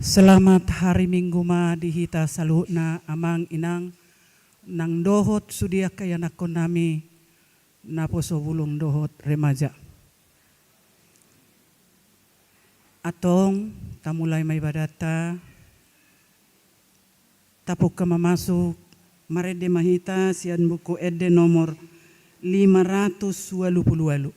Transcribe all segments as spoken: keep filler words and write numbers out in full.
Selamat hari Minggu ma di hita saluhutna, amang inang, nang dohot sude angka ianakhon nami naposo bulung dohot remaja. Antong, tamulai ma ibadatta. Tapungka ma masuk, marende ma hita sian Buku Ende nomor lima ratus ualu pulu ualu.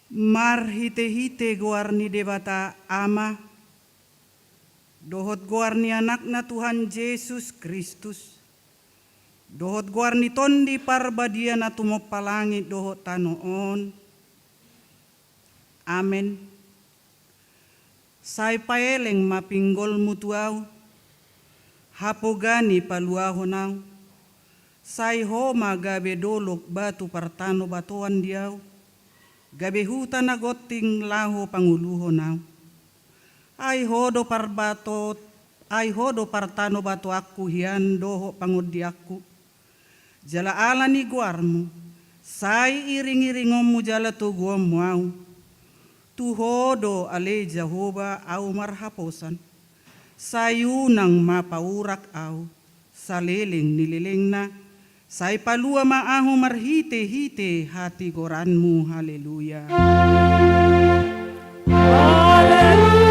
Marhitehite goar ni Debata Ama, dohot goar ni Anakna Tuhan Jesus Kristus, dohot goar ni Tondi Parbadia na tumompa langit dohot tano on. Amen. Sai paeleng ma pinggolmu tu ahu, hapoga ni paluahon ahu, sai ho ma gabe dolok batu partanobatoan di ahu, gabe huta na gonting laho pangoluhon ahu. Ai ho do parbato, ai ho do partanobatoanku hian dohot pangondianku. Jala ala ni goarmu, sai iringiringonmu jala toguonmu ahu. Tu ho do ale Jahowa ahu marhaposan. Sai unang ma paurak ahu saleleng ni lelengna, sai palua ma ahu marhitehite hatigoranmu. Haleluya. Haleluya. Haleluya.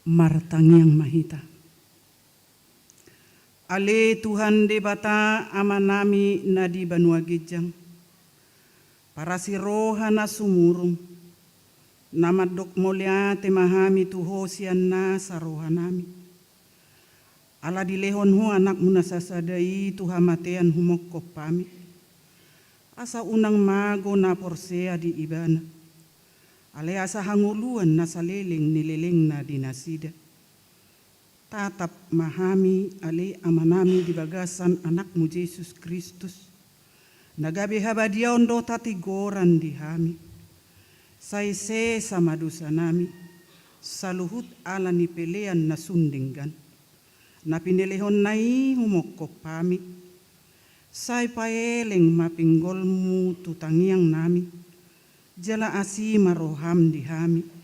Martangiang ma hita. Ale Tuhan Debata Amanami na di banua ginjang, parasi roha na sumurung, na mandok mauliate ma hami tu Ho sian nasa rohanami. Ala dilehon Ho Anakmu na sasada i tu hamatean humongkop hami, asa unang mago na porsea di Ibana, alai asa hangoluan na saleleng ni lelengna di nasida. Tatap ma hami ale Amanami di bagasan Anakmu Jesus Kristus, na gabe habadiaon dohot hatigoran di hami. Sai sesa ma dosanami, saluhut ala ni pelean na sun denggan, na pinelehonna i humongkop hami. Sai paeleng ma pinggolmu tu tangiangnami, jala asi ma roham di hami,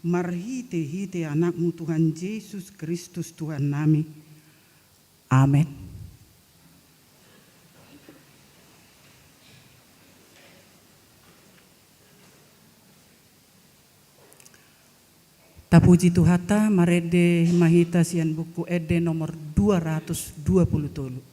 marhitehite Anakmu Tuhan Jesus Kristus Tuhannami. Amen. Puji Tuhanta, marende ma hita sian Buku Ende nomor dua ratus dua puluh tolu.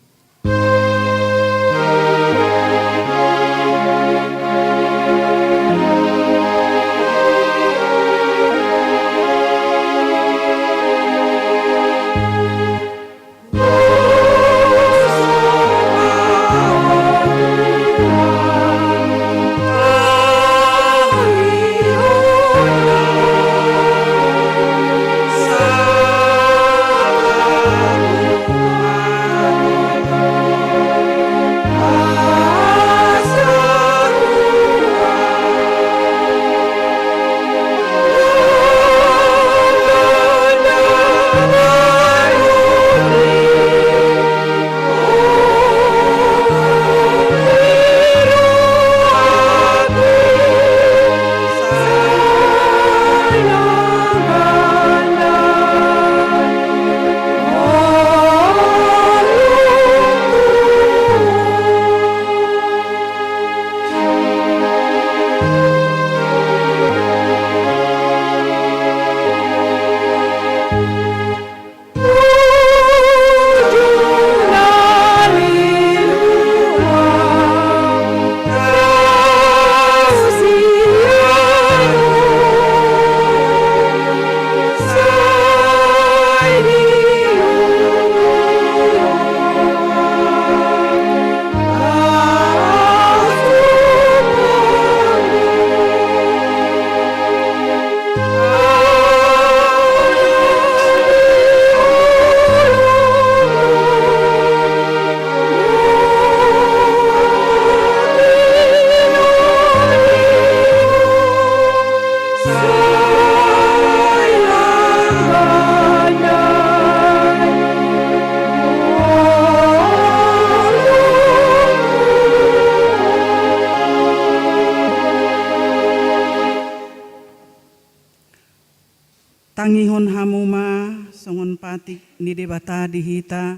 Tangihon hamu ma songon patik ni Debata di hita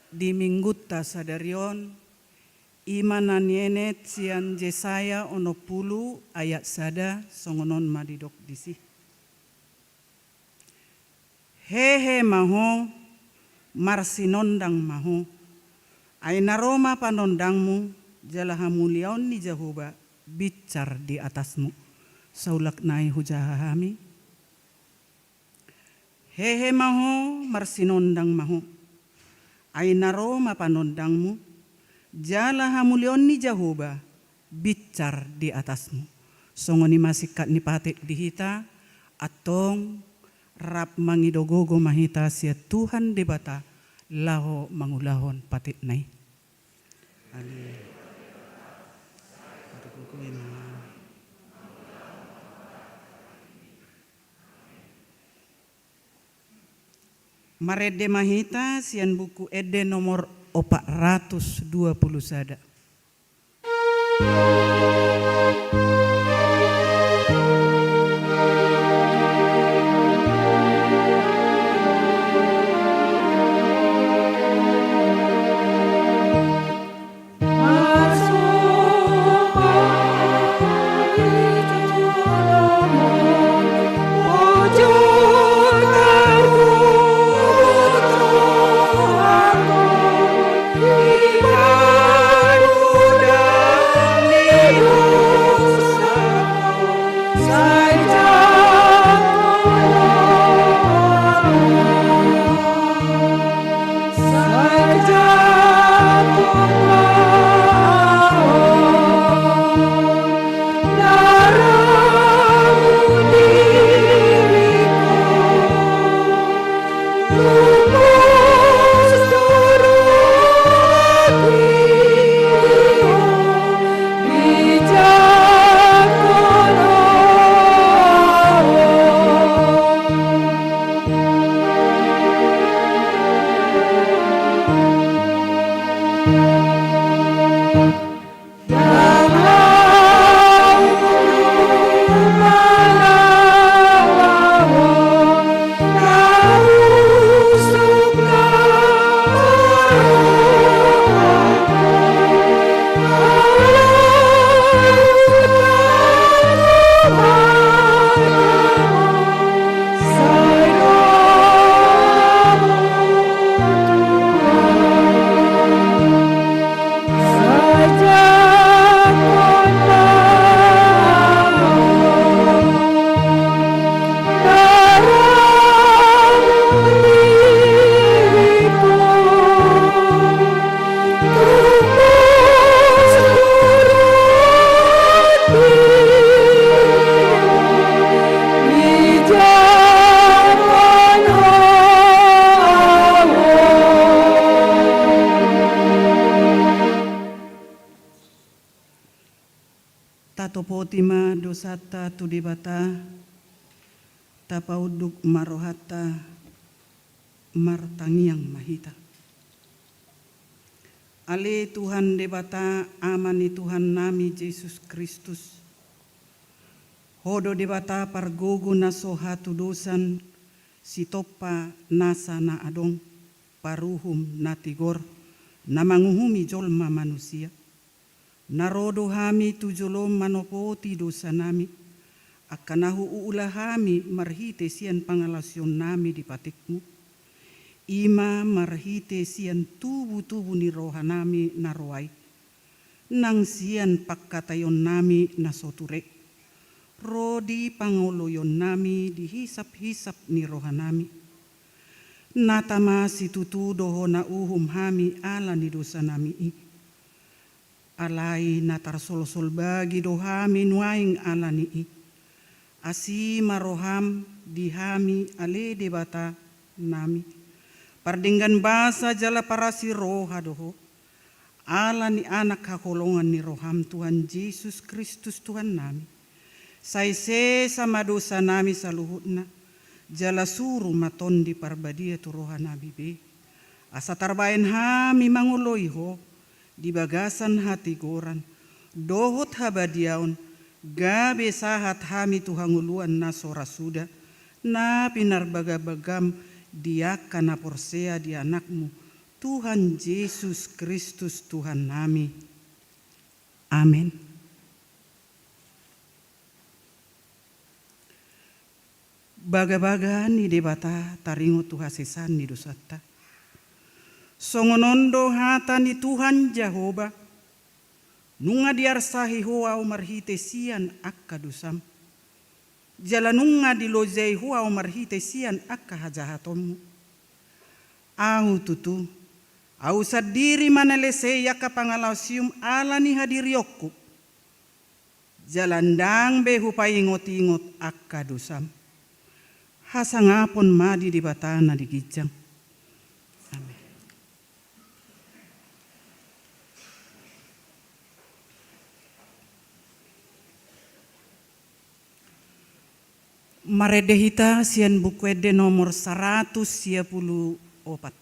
di minggunta sadari on, i ma na nienet sian Jesaya onom pulu ayat sada, songon on ma didok disi. Hehe ma ho, marsinondang ma ho, ai na ro ma panondangmu, jala hamuliaon ni Jahowa binsar di atasmu. Saulak nai hujaha hami. Hehe ma ho, marsinondang ma ho, ai na ro ma panondangmu, jala hamuliaon ni Jahowa binsar di atasmu. Songon i ma singkat ni patik di hita, antong rap mangido gogo ma hita sian Tuhan Debata laho mangulahon patikna i. Amin. Marende ma hita sian Buku Ende nomor opat ratus dua pulu sada. Tatopoti ma dosanta tu Debata, tapaunduk ma rohanta, martangiang ma hita. Ale Tuhan Debata, Ama ni Tuhannami Jesus Kristus, Ho do Debata pargogo na so hatudosan, sitompa nasa na adong, paruhum na tigor, na manguhumi jolma manusia. Na ro do hami tu jolom manopoti dosanami, angka na huula hami marhite sian pangalaosionnami di patikmu. I ma marhite sian tubutubu ni rohanami na ro ai, nang sian pangkataionnami na so ture, ro di pangoloionnami di hisaphisap ni rohanami. Na tama situtu do Ho na uhum hami ala ni dosanami i. Alai na tarsolsol bagi do hami nuaeng ala ni i. Asi ma roham di hami ale Debatanami, pardenggan basa jala parasi roha do Ho, ala ni Anak haholongan ni roham Tuhan Jesus Kristus Tuhannami. Sai sesa ma dosanami saluhutna, jala suru ma Tondi Parbadia tu rohanami be, asa tarbaen hami mangoloi Ho di bagasan hatigoran dohot habadiaon, gabe sahat hami tu hangoluan na so ra suda, na pinarbagabagam di angka na porsea di Anakmu, Tuhan Jesus Kristus Tuhannami. Amen. Bagabaga ni Debata taringot tu hasesaan ni dosanta. Songon on do hata ni Tuhan Jahowa: Nunga diarsahi Ho Ahu marhite sian angka dosam, jala nunga dilojai Ho Ahu marhite sian angka hajahatonmu. Ahu tutu, Ahu sandiri ma na lesei angka pangalaosium ala ni hadirionku, jala ndang be hupaingotingot angka dosam. Hasangapon ma di Debata na di ginjang. Amen. Marende hita sian Buku Ende nomor saratus sia pulu opat.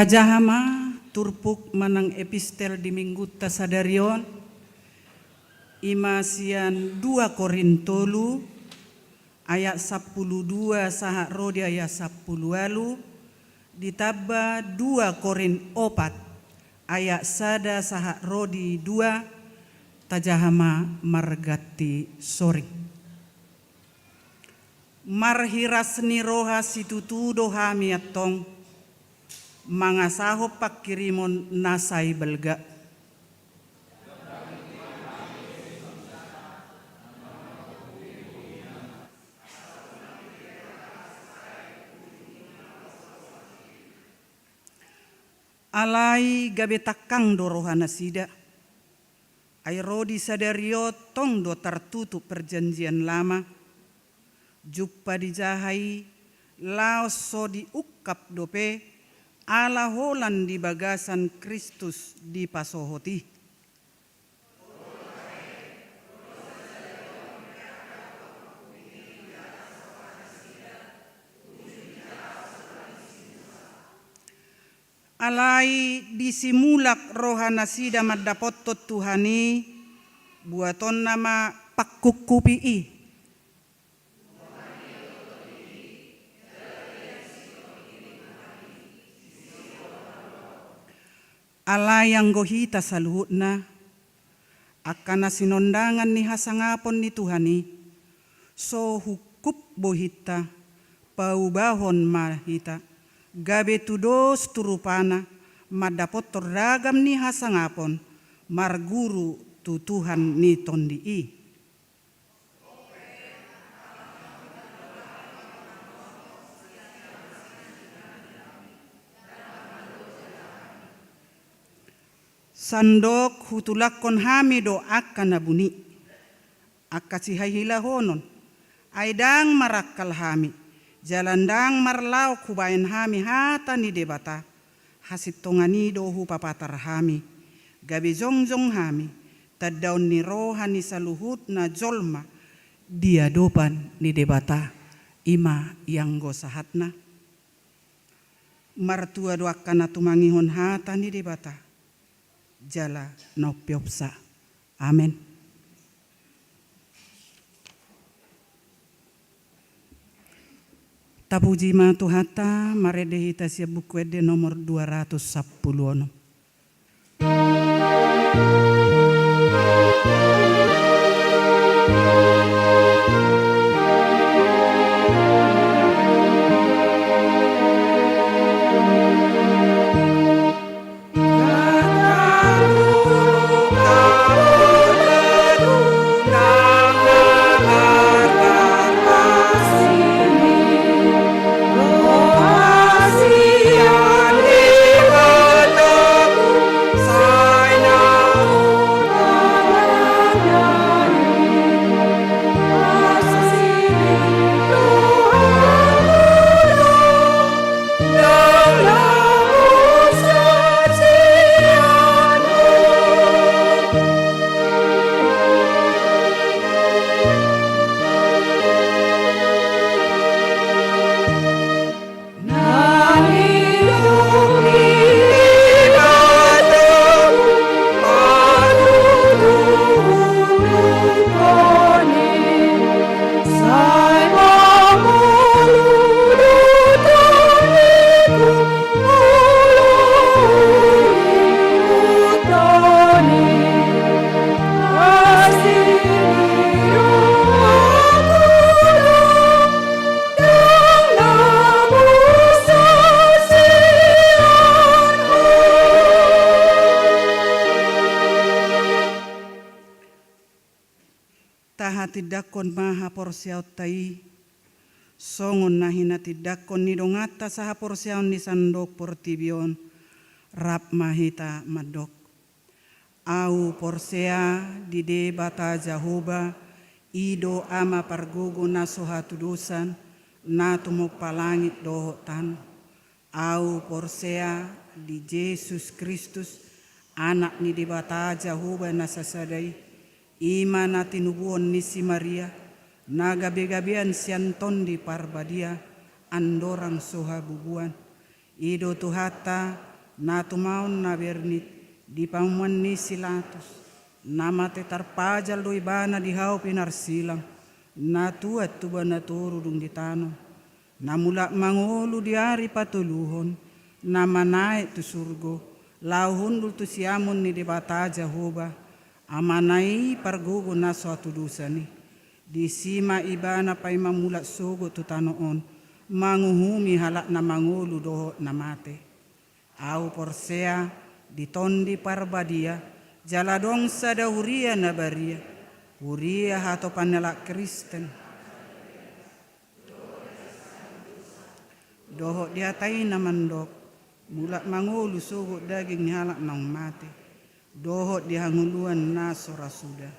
Tajaha ma turpuk manang epistel di minggunta sadari on, i ma sian dua Korint tolu ayat sampulu dua sahat ro di ayat sampulu ualu, ditamba dua Korint opat ayat sada sahat ro di dua. Tajaha ma marganti soring. Marhiras ni roha situtu do hami antong mangasahon pangkirimon na sai balga. Alai gabe tangkang do rohanasida. Ai ro di sadari on tong do tartutup Perjanjian Lama. Jumpa dijaha i laos so diungkap dope ala holan di bagasan Kristus dipasohot i. Alai disimulak rohanasida mandapothon Tuhan i, buatonna ma pangkungkupi i. Alai anggo hita saluhutna, angka na sinondangan ni hasangapon ni Tuhan i, so hungkup bohinta, paubahon ma hita, gabe tudos tu rupana, mandapothon ragam ni hasangapon, marguru tu Tuhan ni tondi i. Sandok hutulakkon hami do angka na buni, angka sihahilahonon, ai ndang marangkal hami, jala ndang marlaok hubaen hami hata ni Debata, hasintongan i do hupapatar hami, gabe jongjong hami, tandaon ni roha ni saluhutna jolma di adopan ni Debata, i ma ianggo sahatna. Martua do angka na tumangihon hata ni Debata, jala na umpeopsa. Amen. Tapuji ma Tuhanta, marende hita sian Buku Ende nomor dua ratus sampulu onom. Tahatindangkon ma haporseaonta i, songon na hinatindangkon ni donganta sahaporseaon ni sandok portibi on, rap ma hita mandok. Ahu porsea di Debata Jahowa, i do Ama pargogo na so hatudosan, na tumompa langit dohot tano. Ahu porsea di Jesus Kristus, Anak ni Debata Jahowa na sasada i, i ma na tinubuhon ni si Maria, na gabegabean sian Tondi Parbadia, andorang so habubuan. I do Tuhanta, na tumaon na bernit di pamuan ni si Latus, na mate tarpajal do ibana di hau pinarsilang, na tuat tuba na toru dung ditanom, na mulak mangolu di ari patoluhon, na manaek tu surgo, laho hundul tu siamun ni Debata Jahowa, Amana i pargogo na so hatudosan i. Disi ma ibana paima mulak sogot tu tano on, manguhumi halak na mangolu dohot na mate. Ahu porsea di Tondi Parbadia, jala adong sada huria na baria, huria hatopan ni halak Kristen. Dohot di hata i na mandok, mulak mangolu sogot daging ni halak naung mate, dohot di hangoluan na so ra suda.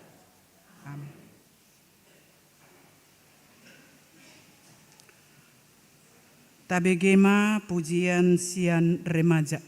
Amen. Tabege ma pujian sian remaja.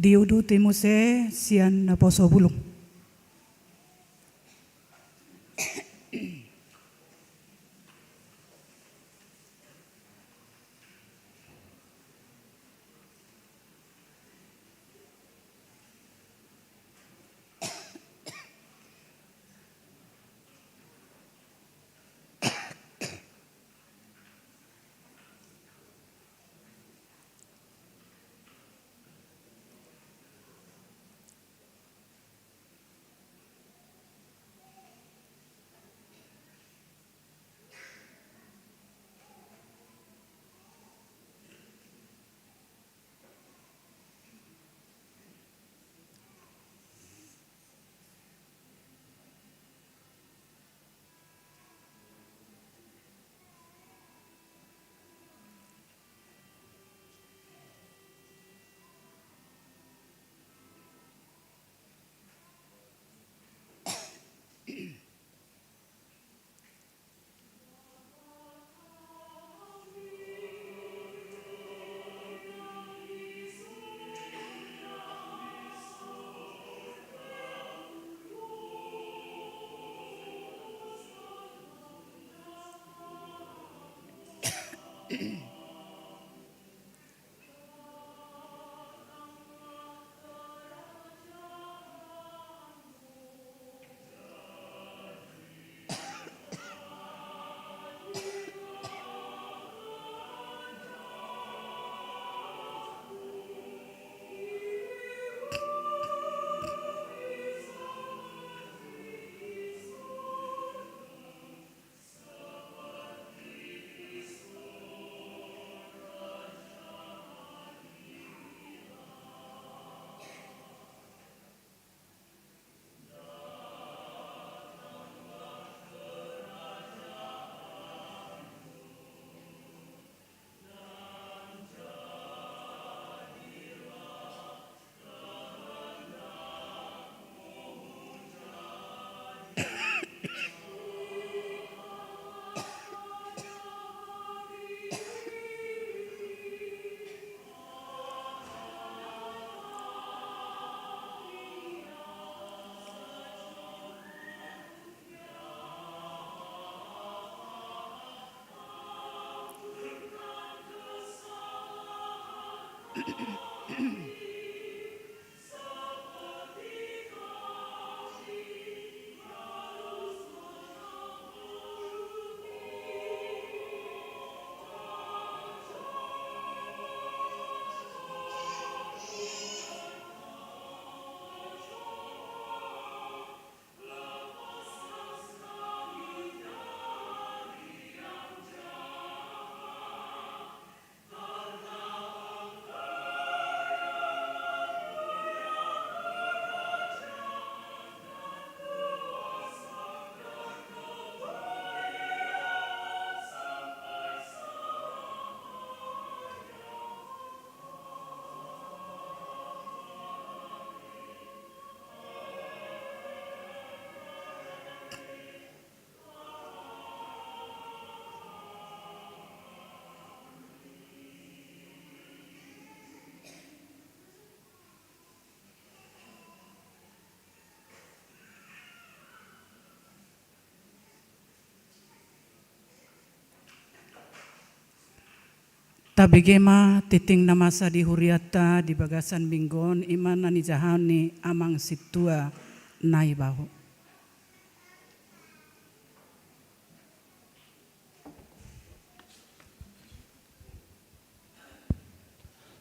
Diuduti muse sian naposo bulung. Tabege ma tingting na masa di hurianta di bagasan minggu on, i ma na nijahahon ni amang sintua Naibaho.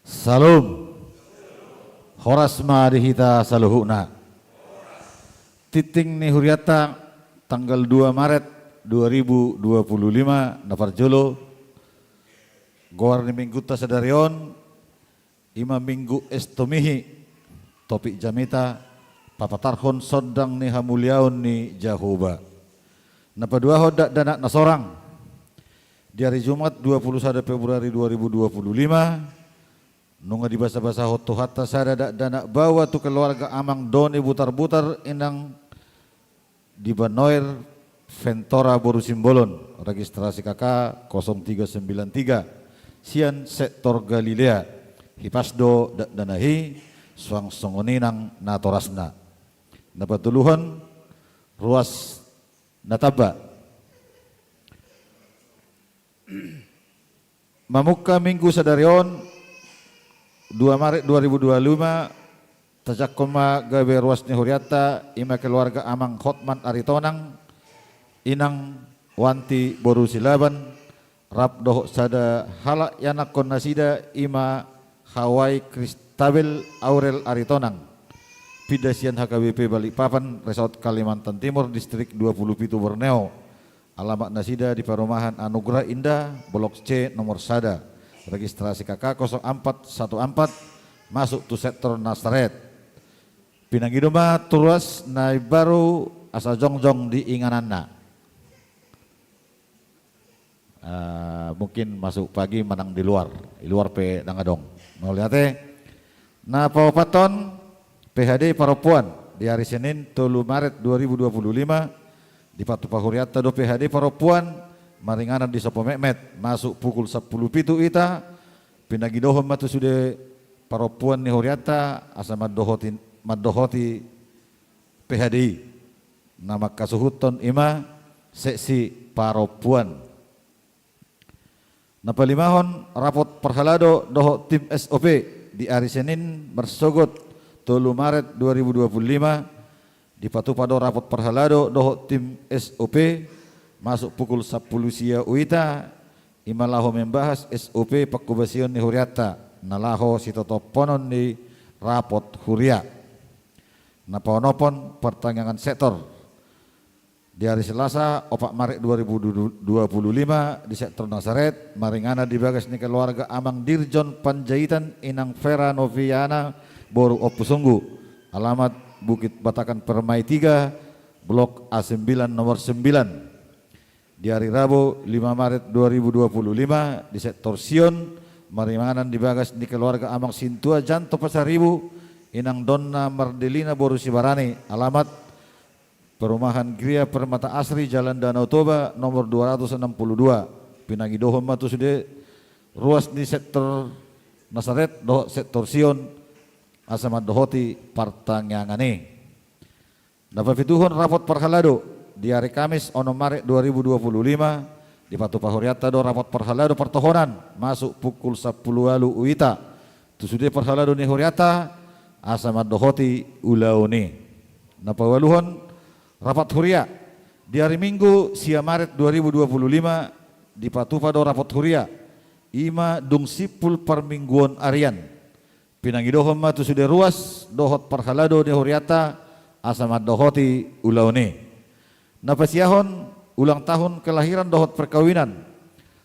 Syalom. Horas ma di hita saluhutna. Tingting ni hurianta tanggal dua Maret dua ribu dua puluh lima, na parjolo, goar ni minggunta sadari on, i ma Minggu Estomihi, topik jamita, papatarhon sondang ni hamuliaon ni Jahowa. Na paduahon dakdanak na sorang, di ari Jumat dua puluh sada Februari dua ribu dua puluh lima, nunga dibasabasahon Tuhanta sada dakdanak baoa tu keluarga amang Doni Butarbutar, inang di Banoir, Ventora, boru Simbolon, registrasi K K kosong tiga sembilan tiga, sian sektor Galilea. Hipas do dakdanak i, suang songon i nang natorasna. Na patoluhon, ruas na tamba. Mamungka Minggu sadari on, dua Maret dua ribu dua puluh lima, tajangkon ma gabe ruas ni hurianta, i ma keluarga Amang Hotman Aritonang, Inang Wanti boru Silaban, rap dohot sada halak ianakhon nasida, i ma Hawai Kristabel Aurel Aritonang, pinda sian H K B P Balikpapan, Resort Kalimantan Timur, Distrik dua puluh pitu Borneo. Alamat nasida di Perumahan Anugerah Indah, Blok C, nomor sada, registrasi K K kosong empat satu empat, masuk tu sektor Nasaret. Pinangido ma tu ruas na imbaru asa jongjong di ingananna. Ah, mungkin masuk pagi manang di luar, di luar pe ndang adong. Mauliate. Na paopathon, P H D parompuan di ari Senin tolu Maret dua ribu dua puluh lima, dipatupa hurianta do P H D parompuan, maringanan di Sopo Metmet, masuk pukul sampulu pitu ita. Pinangidohon ma tu sude parompuan ni hurianta asa mandohoti, mandohoti P H D i. Na mangkasuhuthon i ma seksi parompuan. Na palimahon, rapot parhalado dohot tim S O P di ari Senin marsogot tolu Maret dua ribu dua puluh lima, dipatupa do rapot parhalado dohot tim S O P, masuk pukul sampulu sia uita, i ma laho membahas S O P pangkobasion ni hurianta, na laho sitotophonon ni rapot huria. Na paonomhon, partangiangan sektor. Di ari Selasa, opat Maret dua ribu dua puluh lima, di sektor Nasaret, maringanan di bagas ni keluarga Amang Dirjon Panjaitan, Inang Vera Noviana boru Ompusunggu. Alamat Bukit Batakan Permai tiga, Blok A sembilan, nomor sembilan. Di ari Rabu, lima Maret dua ribu dua puluh lima, di sektor Sion, maringanan di bagas ni keluarga Amang Sintua Janto Pasaribu, Inang Donna Mardelina boru Sibarani. Alamat Perumahan Gria Permata Asri, Jalan Danau Toba, nomor dua ratus enam puluh dua. Pinangidohon ma tu sude ruas ni sektor Nasaret dohot sektor Sion, asa mandohoti partangiangan i. Na papituhon, rapot parhalado. Di ari Kamis, onom Maret dua ribu dua puluh lima, dipatupa hurianta do rapot parhalado partohonan, masuk pukul sampulu ualu uita. Tu sude parhalado ni hurianta, asa mandohoti ulaon i. Na paualuhon, rapat huria. Di ari Minggu, sia Maret dua ribu dua puluh lima, dipatupa do rapat huria, i ma dung simpul parmingguon arian. Pinangidohon ma tu sude ruas dohot parhalado ni hurianta, asa mandohoti ulaon i. Na pasiahon, ulang tahun kelahiran dohot perkawinan.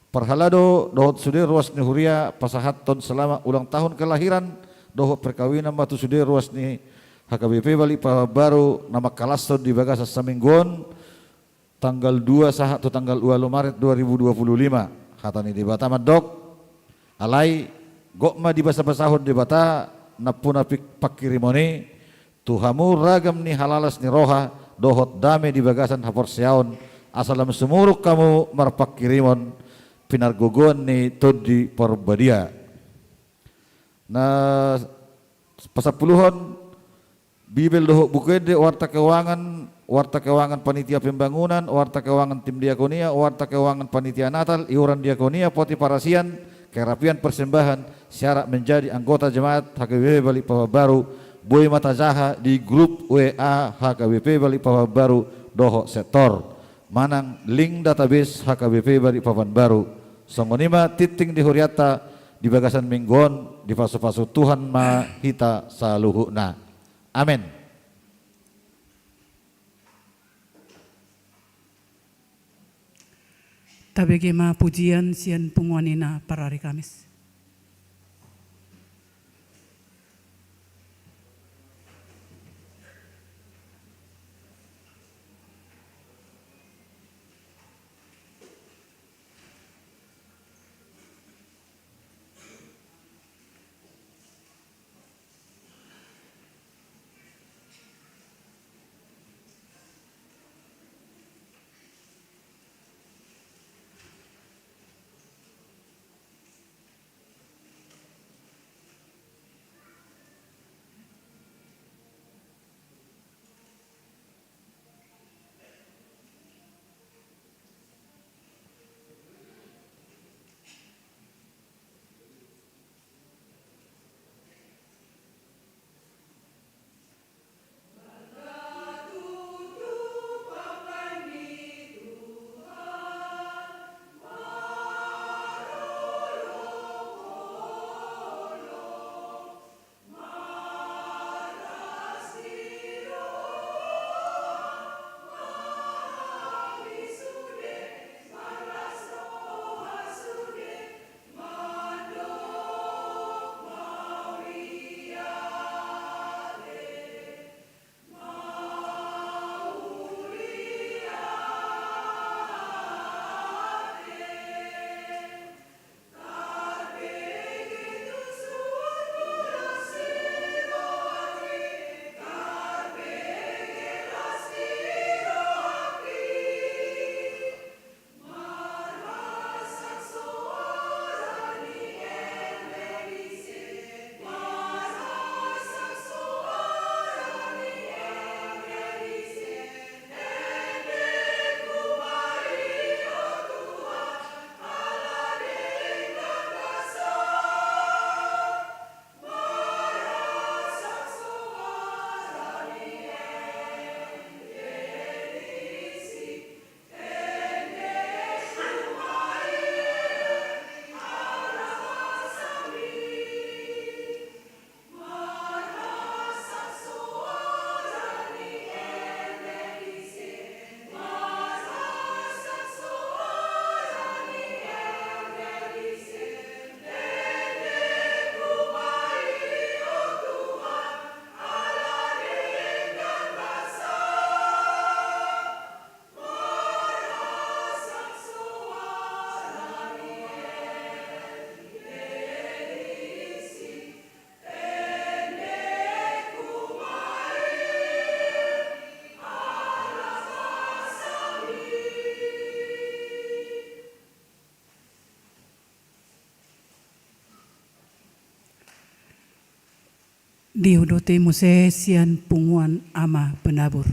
Parhalado dohot sude ruas ni huria pasahathon selamat ulang tahun kelahiran dohot perkawinan ma tu sude ruas ni H K B P Balikpapan Baru na mangkalashon di bagasan saminggu on, tanggal dua sahat tu tanggal ualu Maret dua ribu dua puluh lima. Hata ni Debata mandok, alai gok ma dibasabasahon Debata nampuna pik-, pangkirimon i, tu hamu ragam ni halalas ni roha dohot dame di bagasan haporseaon, asa lam sumurung hamu marpangkirimon pinargogoan ni Tondi Parbadia. Na pasampuluhon, Bibel dohot Buku Ende, Warta Keuangan, Warta Keuangan Panitia Pembangunan, Warta Keuangan Tim Diakonia, Warta Keuangan Panitia Natal, iuran diakonia, poti parasian, kerapian persembahan, syarat menjadi anggota jemaat H K B P Balikpapan Baru, boi ma tajaha di grup W A H K B P Balikpapan Baru dohot sektor, manang link database H K B P Balikpapan Baru. Songon i ma tingting di hurianta di bagasan minggu on, dipasupasu Tuhan ma hita saluhutna. Amen. Tabege ma pujian sian punguan i na parari Kamis. Diuduti muse sian punguan ama penabur.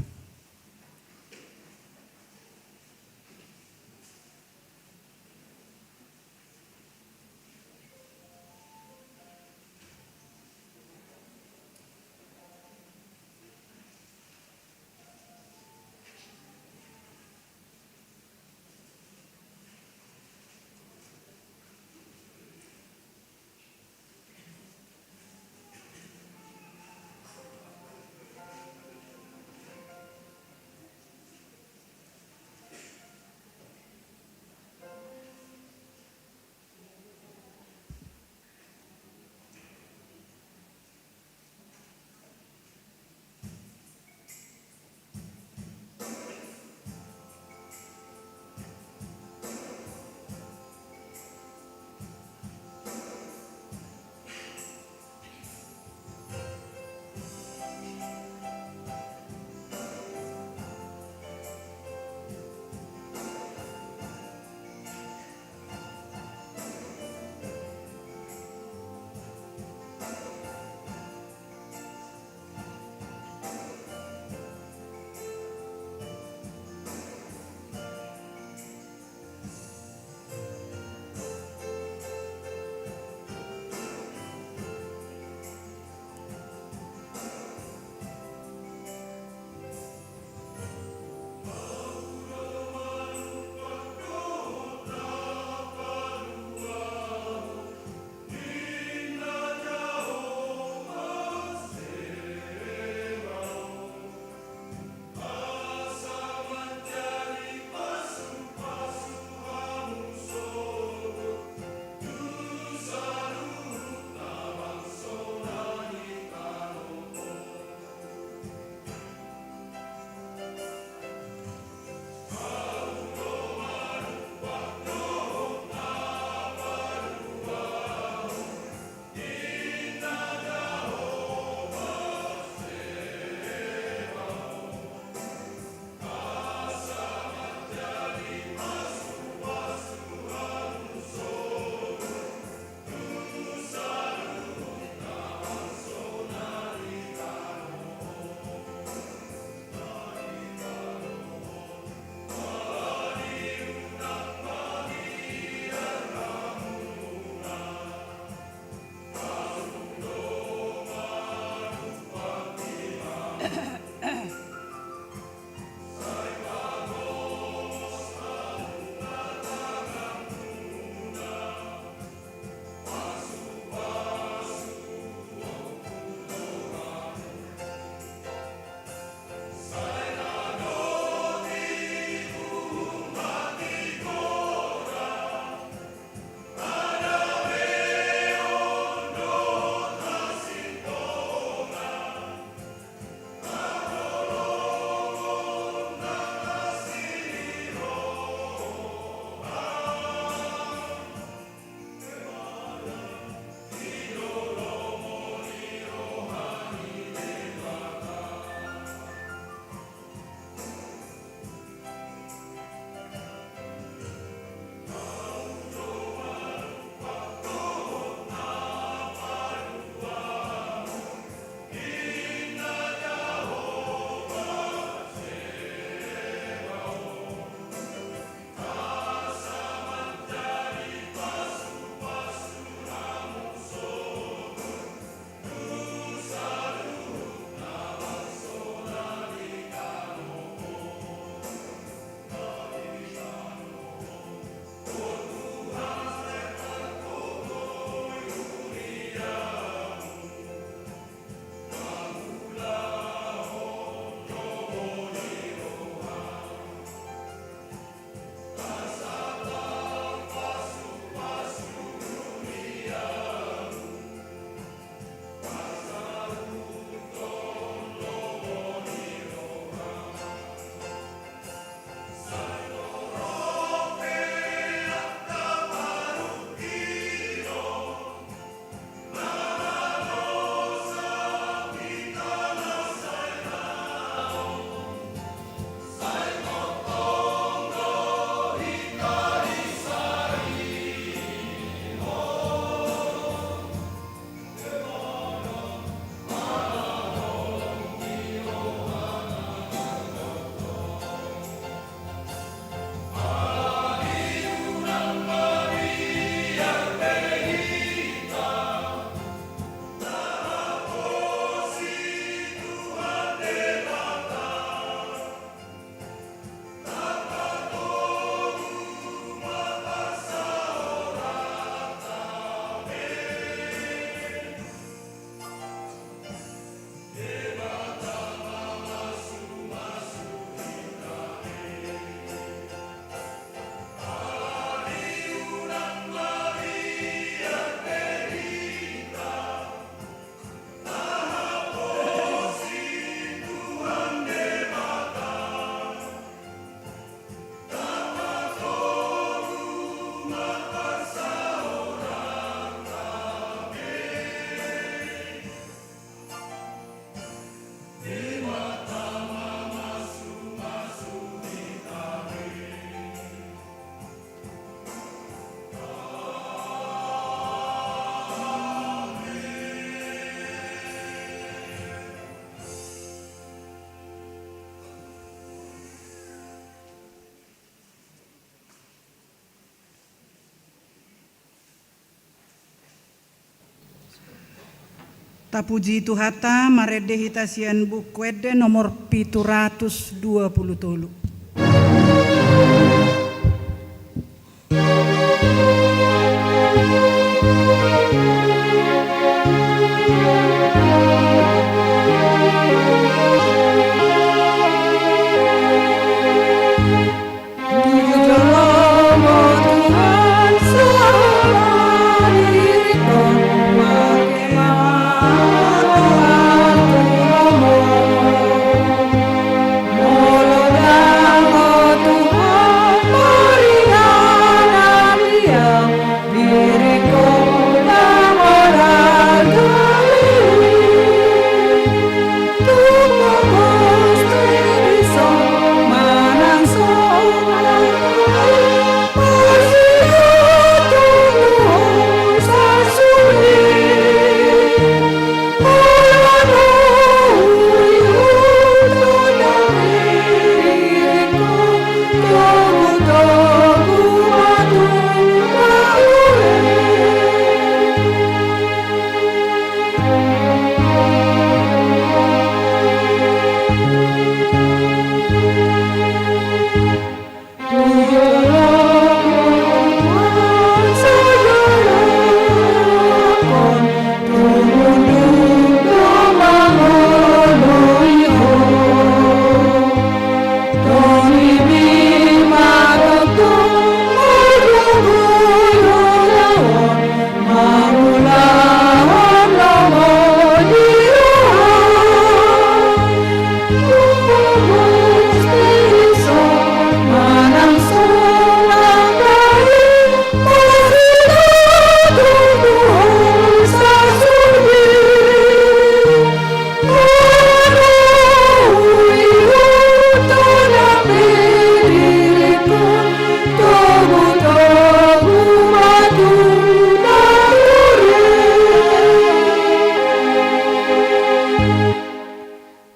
Tapuji Tuhanta, marende hita sian Buku Ende nomor pitu ratus dua pulu tolu.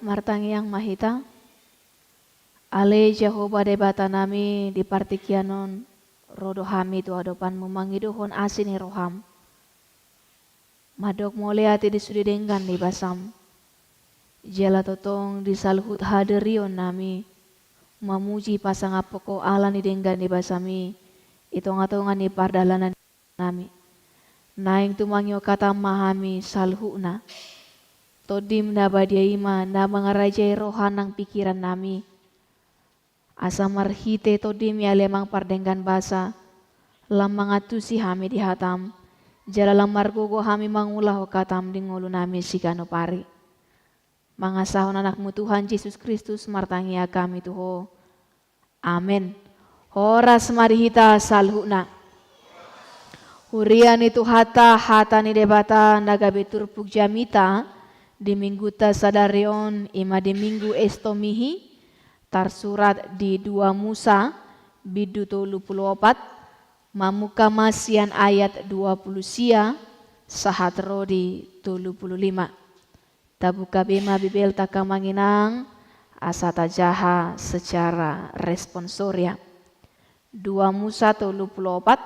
Martangiang ma hita. Ale Jahowa Debata nami, di partingkian on ro do hami tu adopanmu mangidohon asi ni roham. Mandok mauliate di sude denggan ni basam. Jala tongtong di saluhut hadirion nami mamuji pasangaphon ho ala ni denggan ni basami i tongatonga ni pardalanan nami. Naeng tumangion hatam ma hami saluhutna. Tondim na badia i ma na mangarajai roha nang pingkiran nami. Asa marhite Tondim i ale Amang pardenggan basa, lam mangantusi hami di hatam, jala lam margogo hami mangulahon hatam di ngolu nami siganup ari. Mangasahon Anakmu Tuhan Jesus Kristus martangiang hami tu Ho. Amen. Horas ma di hita saluhutna. Huria ni Tuhanta, hata ni Debata na gabe turpuk jamita di minggunta sadari on, i ma di Minggu Estomihi, tarsurat di dua Musa, bindu tolu pulu opat, mamungka ma sian ayat dua pulu sia, sahat ro di tolu pulu lima. Tabuka be ma Bibelta angka amang inang, asa tajaha secara responsoria. Dua Musa tolu pulu opat,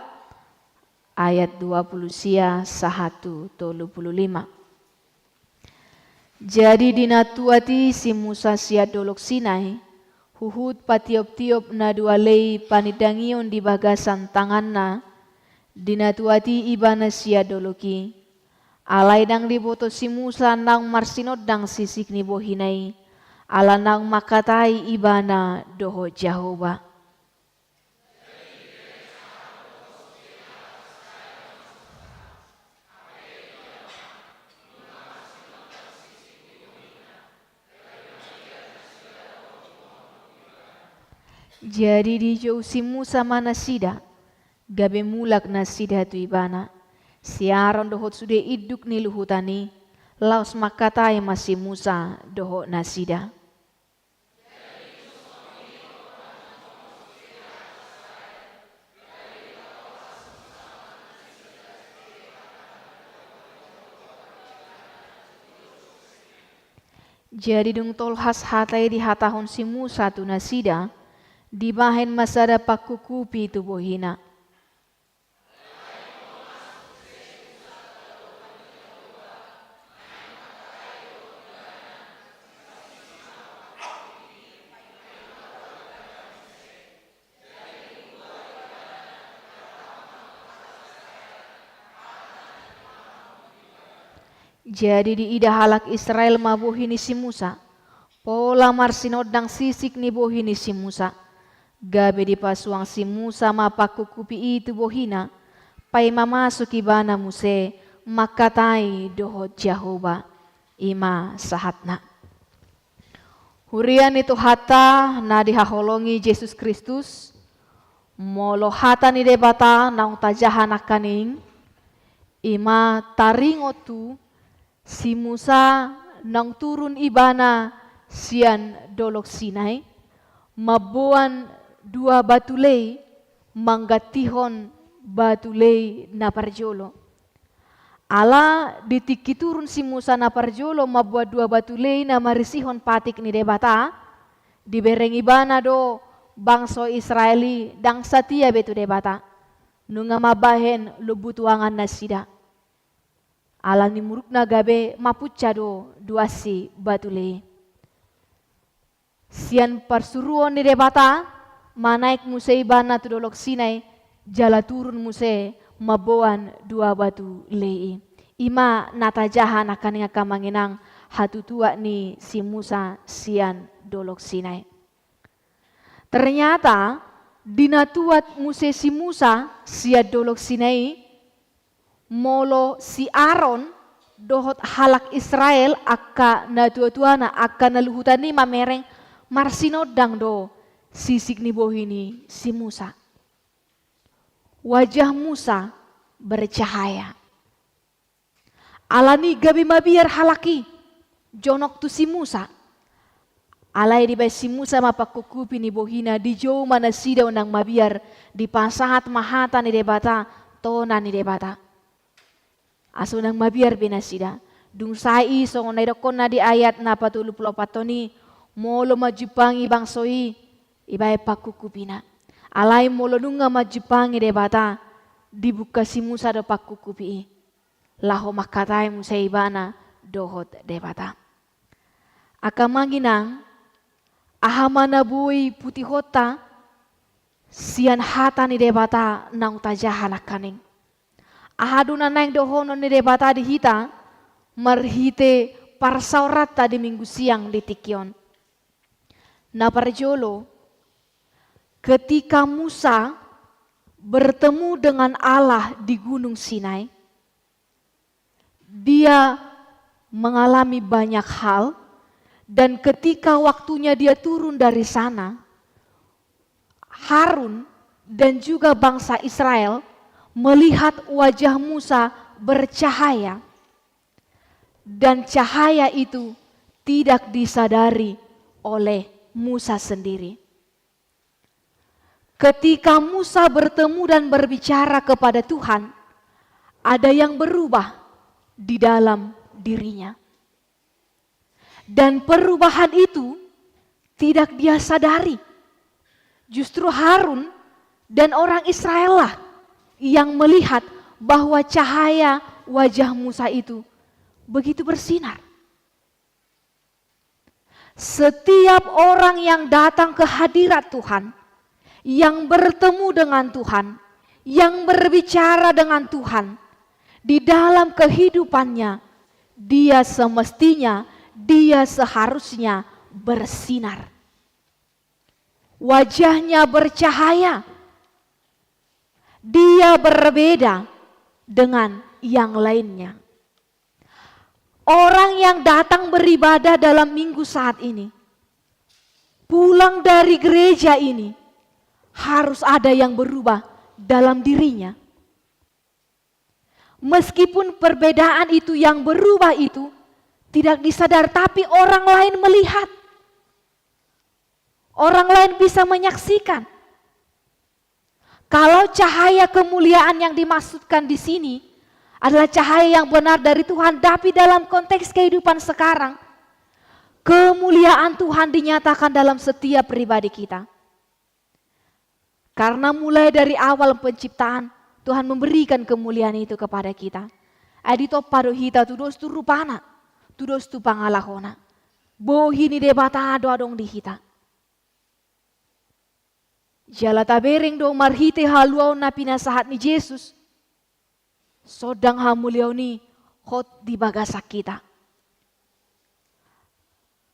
ayat dua pulu sia sahat tu tolu pulu lima. Jadi di na tuat i si Musa sian dolok Sinai, huhut patioptiop na dua lei panindangion di bagasan tanganna, di na tuat i ibana sian dolok i. Alai ndang diboto si Musa naung marsinondang sisik ni bohina i, ala naung mangkatai ibana dohot Jahowa. Jadi dijou si Musa ma nasida, gabe mulak nasida tu ibana. Si Aron dohot sude induk ni luhutan i laos mangkatai ma si Musa dohot nasida. Jadi dung tolhas hata i dihatahon si Musa tu nasida, dibahen ma sada pangkukupi tu bohina. Jadi diida halak Israel ma bohi ni si Musa, pola marsinondang sisik ni bohi ni si Musa. Gabe dipasuang si Musa ma pangkungkupi i tu bohina, paima masuk ibana muse mangkatai dohot Jahowa. I ma sahatna. Huria ni Tuhanta na dihaholongi Jesus Kristus, molo hata ni Debata naung tajaha nangkaning, i ma taringot tu si Musa naung turun ibana sian Dolok Sinai, mamboan dua batu lei manggantihon batu lei na parjolo. Ala di tingki turun si Musa na parjolo mamboan dua batu lei na marisihon patik ni Debata, dibereng ibana do bangso Israel i ndang satia be tu Debata, nunga mambahen lombu tuangan nasida. Ala ni murukna gabe mapunca do duansi batu lei. Sian parsuruon ni Debata, manaek muse ibana tu Dolok Sinai, jala turun muse mamboan dua batu lei i. I ma na tajaha nangkaning, angka amang inang, hatutuak ni si Musa sian Dolok Sinai. Ternyata, di na tuat muse si Musa sian Dolok Sinai, molo si Aron dohot halak Israel, angka natuatuana, angka na luhutan i mamereng, marsinondang do sisik ni bohi ni si Musa. Wajah Musa bercahaya. Ala ni i gabe mabiar halak i, jonok tu si Musa. Alai dibaen si Musa ma pangkungkupi ni bohina, dijou ma nasida unang mabiar, dipasahat ma hata ni Debata, tona ni Debata. Asa unang mabiar be nasida. Dung sae i, songon na didokkonna di ayat na patolu pulu opat on i, molo manjumpangi bangso i, ibaen pangkungkupina. Alai molo nunga manjumpangi Debata, dibuka si Musa do pangkungkupi i. Laho mangkatai muse ibana dohot Debata. Angka amang inang, aha ma na boi putihonta sian hata ni Debata naung tajaha nangkaning? Aha do na naeng dohonon ni Debata di hita marhite parsaoranta di Minggu siang di tingki on? Na parjolo, ketika Musa bertemu dengan Allah di Gunung Sinai, dia mengalami banyak hal, dan ketika waktunya dia turun dari sana, Harun dan juga bangsa Israel melihat wajah Musa bercahaya, dan cahaya itu tidak disadari oleh Musa sendiri. Ketika Musa bertemu dan berbicara kepada Tuhan, ada yang berubah di dalam dirinya. Dan perubahan itu tidak dia sadari. Justru Harun dan orang Israel lah yang melihat bahwa cahaya wajah Musa itu begitu bersinar. Setiap orang yang datang ke hadirat Tuhan, yang bertemu dengan Tuhan, yang berbicara dengan Tuhan, di dalam kehidupannya, dia semestinya, dia seharusnya bersinar. Wajahnya bercahaya. Dia berbeda dengan yang lainnya. Orang yang datang beribadah dalam minggu saat ini, pulang dari gereja ini, harus ada yang berubah dalam dirinya. Meskipun perbedaan itu yang berubah itu tidak disadar, tapi orang lain melihat. Orang lain bisa menyaksikan. Kalau cahaya kemuliaan yang dimaksudkan di sini adalah cahaya yang benar dari Tuhan, tapi dalam konteks kehidupan sekarang, kemuliaan Tuhan dinyatakan dalam setiap pribadi kita. Karena mulai dari awal penciptaan, Tuhan memberikan kemuliaan itu kepada kita. Ai ditompa do hita tudos tu rupana, tudos tu pangalahona. Bohi ni Debata do adong di hita. Jala tabereng do marhite haluaon na pinasahat ni Jesus, sondang hamuliaon i hot di bagasan kita.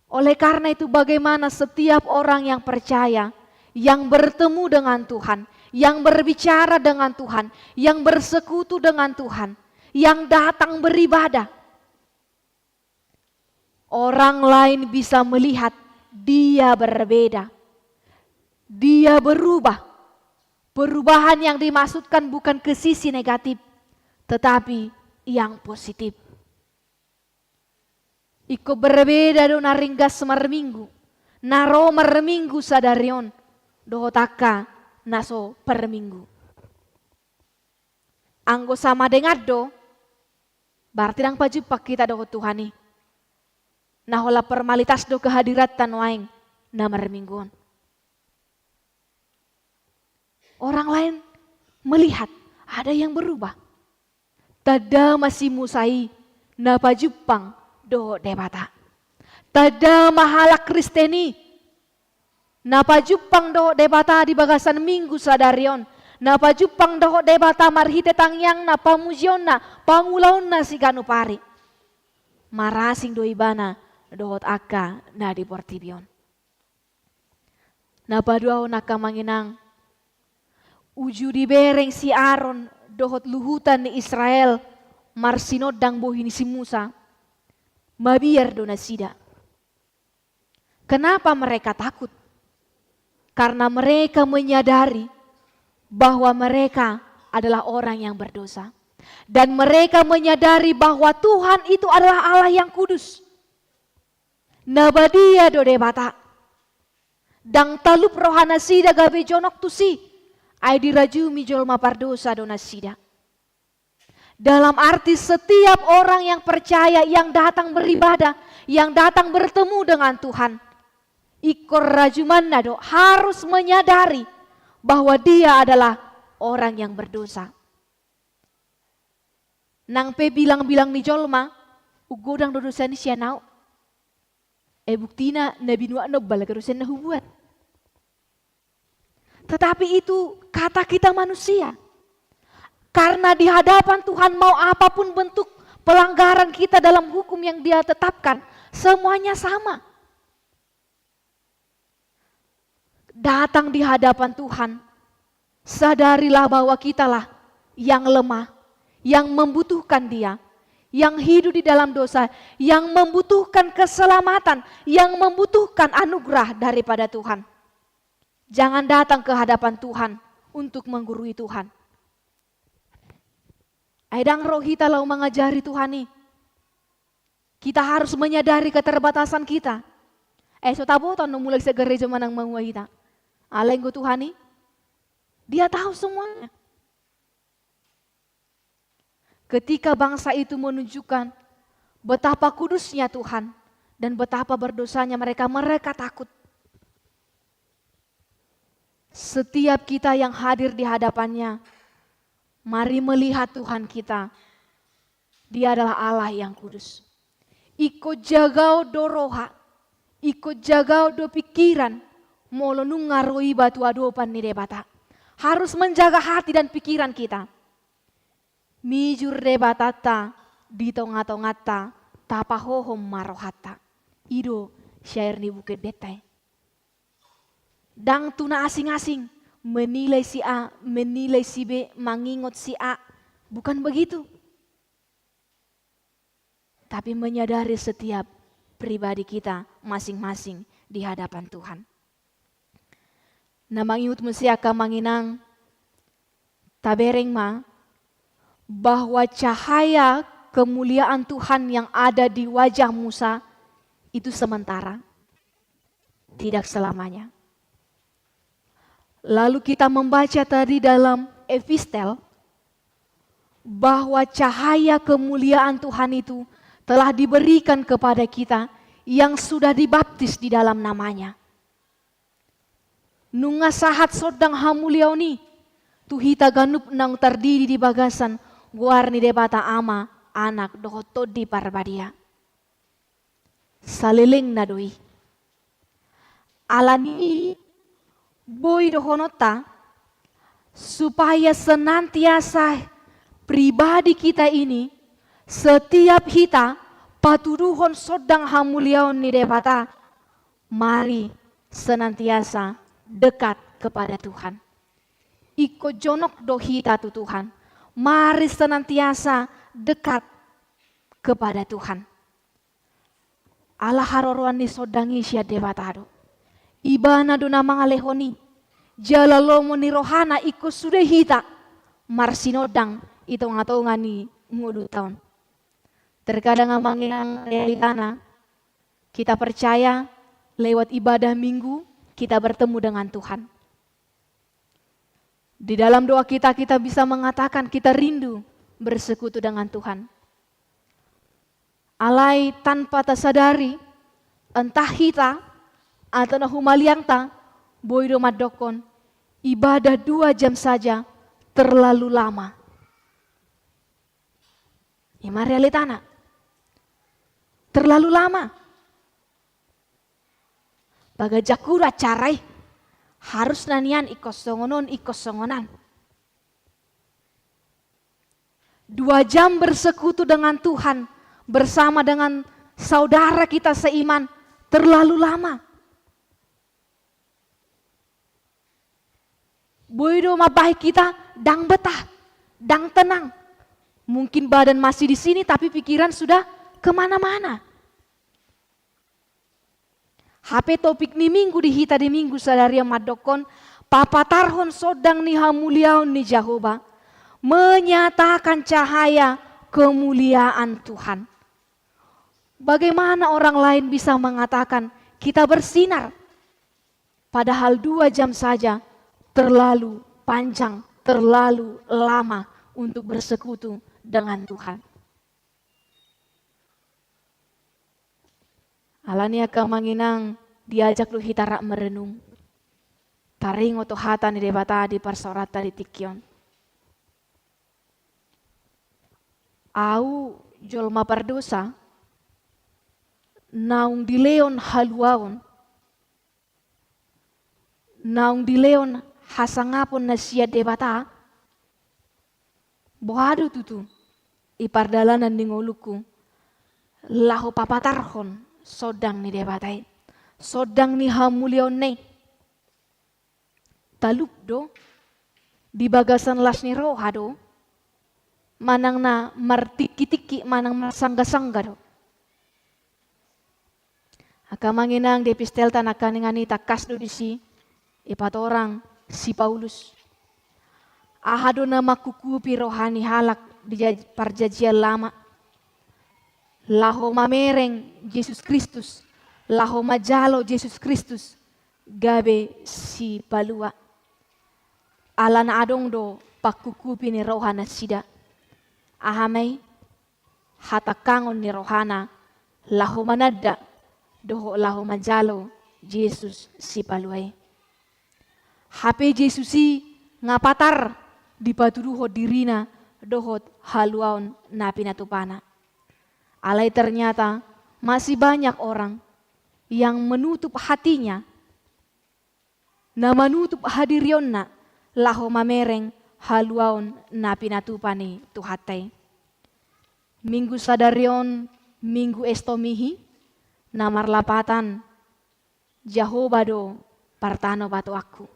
Oleh karena itu, bagaimana setiap orang yang percaya, yang bertemu dengan Tuhan, yang berbicara dengan Tuhan, yang bersekutu dengan Tuhan, yang datang beribadah, orang lain bisa melihat dia berbeda, dia berubah. Perubahan yang dimaksudkan bukan ke sisi negatif, tetapi yang positif. Ingkon berbeda do na ringgas marminggu, na ro marminggu sadari on, dohot angka na so parminggu. Anggo sama dengan do, berarti ndang pajumpang hita dohot Tuhan i. Na holan formalitas do kehadiranta nuaeng na marminggu on. Orang lain melihat ada yang berubah. Tanda ma si Musa i na pajumpang dohot Debata. Tanda ma halak Kristen i na pajumpang dohot Debata di bagasan minggu sadari on. Na pajumpang dohot Debata marhite tangiangna, pamujionna, pangulaonna siganup ari. Marasing do ibana dohot angka na di portibi on. Na paduahon, angka amang inang, uju dibereng si Aron dohot luhutan ni Israel marsinondang bohi ni si Musa, mabiar do nasida. Kenapa mereka takut? Karena mereka menyadari bahwa mereka adalah orang yang berdosa. Dan mereka menyadari bahwa Tuhan itu adalah Allah yang kudus. Na badia do Debata. Ndang talup rohanasida gabe jonok tusi, ai dirajumi jolma pardosa do nasida. Dalam arti, setiap orang yang percaya, yang datang beribadah, yang datang bertemu dengan Tuhan, ingkon rajumanna do harus menyadari bahwa dia adalah orang yang berdosa. Nang pe bilang-bilang ni jolma, "Godang do dosa ni sian au." Eh, buktina na binuatna umbahen dosa na hubuat. Tetapi itu kata kita manusia. Karena di hadapan Tuhan, mau apapun bentuk pelanggaran kita dalam hukum yang Dia tetapkan, semuanya sama. Datang di hadapan Tuhan, sadarilah bahwa kitalah yang lemah, yang membutuhkan Dia, yang hidup di dalam dosa, yang membutuhkan keselamatan, yang membutuhkan anugerah daripada Tuhan. Jangan datang ke hadapan Tuhan untuk menggurui Tuhan. Ai ndang ro hita laho mangajari Tuhan i. Kita harus menyadari keterbatasan kita. Eh, so taboto annon mulak sian gareja manang maua hita. Alai anggo Tuhan i, Dia tahu semuanya. Ketika bangsa itu menunjukkan betapa kudusnya Tuhan dan betapa berdosanya mereka, mereka takut. Setiap kita yang hadir di hadapan-Nya, mari melihat Tuhan kita. Dia adalah Allah yang kudus. Ingkon jagaon do roha, ingkon jagaon do pikiran, molo nunga ro iba tu adopan ni Debata. Harus menjaga hati dan pikiran kita. Mijur Debatanta di tonga-tonganta, tapahohom ma rohanta. I do syair ni Bukit Denta i. Ndang tu na asing-asing, menilai si A, menilai si B, mangingot si A. Bukan begitu. Tapi menyadari setiap pribadi kita masing-masing di hadapan Tuhan. Na mangihut muse, angka amang inang, tabereng ma bahwa cahaya kemuliaan Tuhan yang ada di wajah Musa itu sementara, tidak selamanya. Lalu kita membaca tadi dalam epistel bahwa cahaya kemuliaan Tuhan itu telah diberikan kepada kita yang sudah dibaptis di dalam nama-Nya. Nunga sahat sondang hamuliaon i tu hita ganup naung tardidi di bagasan goar ni Debata Ama, Anak, dohot Tondi Parbadia. Salelengna do i. Alani i boi dohononta, supaya senantiasa pribadi kita ini Setiap hita patuduhon sondang hamuliaon ni Debata, mari senantiasa dekat kepada Tuhan. Ingkon jonok do hita tu Tuhan, mari senantiasa dekat kepada Tuhan. Ala haroroan ni sondang i sian Debata do. Ibana do na mangalehon i. Jala lomo ni rohana ingkon sude hita marsinondang i tonga-tonga ni ngolunta on. Terkadang amang inang realitana, kita percaya lewat ibadah minggu kita bertemu dengan Tuhan. Di dalam doa kita, kita bisa mengatakan kita rindu bersekutu dengan Tuhan. Alai tanpa tasadari, entah hita atau na humaliangta, boi do mandokkon, ibadah dua jam saja terlalu lama. Ima realitana. Terlalu lama. Bagajak hura acara i. Harus na nian ingkon songon on, ingkon songon an. Dua jam bersekutu dengan Tuhan, bersama dengan saudara kita seiman, terlalu lama. Boi do mambahen hita ndang betah, ndang tenang. Mungkin badan masih di sini, tapi pikiran sudah kemana-mana. Hape topik ni minggu di hita di minggu sadari on mandokkon, papatarhon sondang ni hamuliaon ni Jahowa, menyatakan cahaya kemuliaan Tuhan. Bagaimana orang lain bisa mengatakan kita bersinar? Padahal dua jam saja terlalu panjang, terlalu lama untuk bersekutu dengan Tuhan. Alani i angka amang inang, diajak do hita rap merenung. Taringot do hata ni Debata di parsaoranta di tingki on. Au jolma pardosa, naung dilehon haluaon, naung dilehon hasangapon na sian Debata, boha do tutu i pardalanan ni ngolungku laho papatarhon sondang ni Debata i, sondang ni hamuliaonna i? Talup do, di bagasan las ni roha do, manang na martingki-tingki, manang marsangga-sangga do. Angka amang inang, di epistelta nangkaningan i tangkas do disi dipatorang si Paulus. Aha do na mangkukupi roha ni halak di jaj-, Parjanjian Lama? Laho mamereng Jesus Kristus, laho manjalo Jesus Kristus gabe Sipalua. Alana adong do pangkukupi ni roha nasida. Aha ma i? Hatangkangon ni rohana laho mananda dohot laho manjalo Jesus Sipalua i. Hape Jesus i nga patar dipatuduhon dirina dohot haluaon na pinatupana. Alai ternyata masih banyak orang yang menutup hatinya, na manutup hadirionna laho mamereng haluaon na pinatupa ni Tuhanta i. Minggu sadari on, Minggu Estomihi, na marlapatan, Jahowa do partanobatoanku.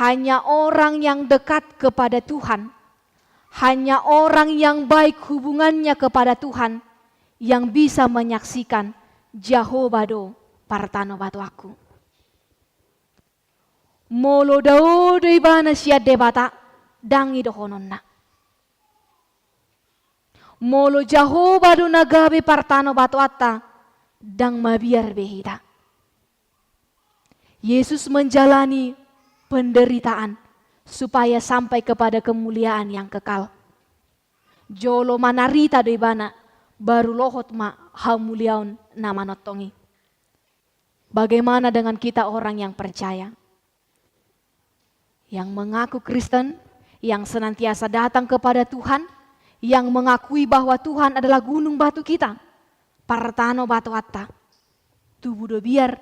Hanya orang yang dekat kepada Tuhan, hanya orang yang baik hubungannya kepada Tuhan, yang bisa menyaksikan Jahowa do partanobatoanku. Molo dao do ibana sian Debata, ndang i dohononna. Molo Jahowa do na gabe partanobatoanta, ndang mabiar be hita. Yesus menjalani penderitaan supaya sampai kepada kemuliaan yang kekal. Jolo manarita do ibana, baru lohot ma hamuliaon na manongtong i. Bagaimana dengan kita orang yang percaya? Yang mengaku Kristen, yang senantiasa datang kepada Tuhan, yang mengakui bahwa Tuhan adalah gunung batu kita, partanobatoanta. Tubu do biar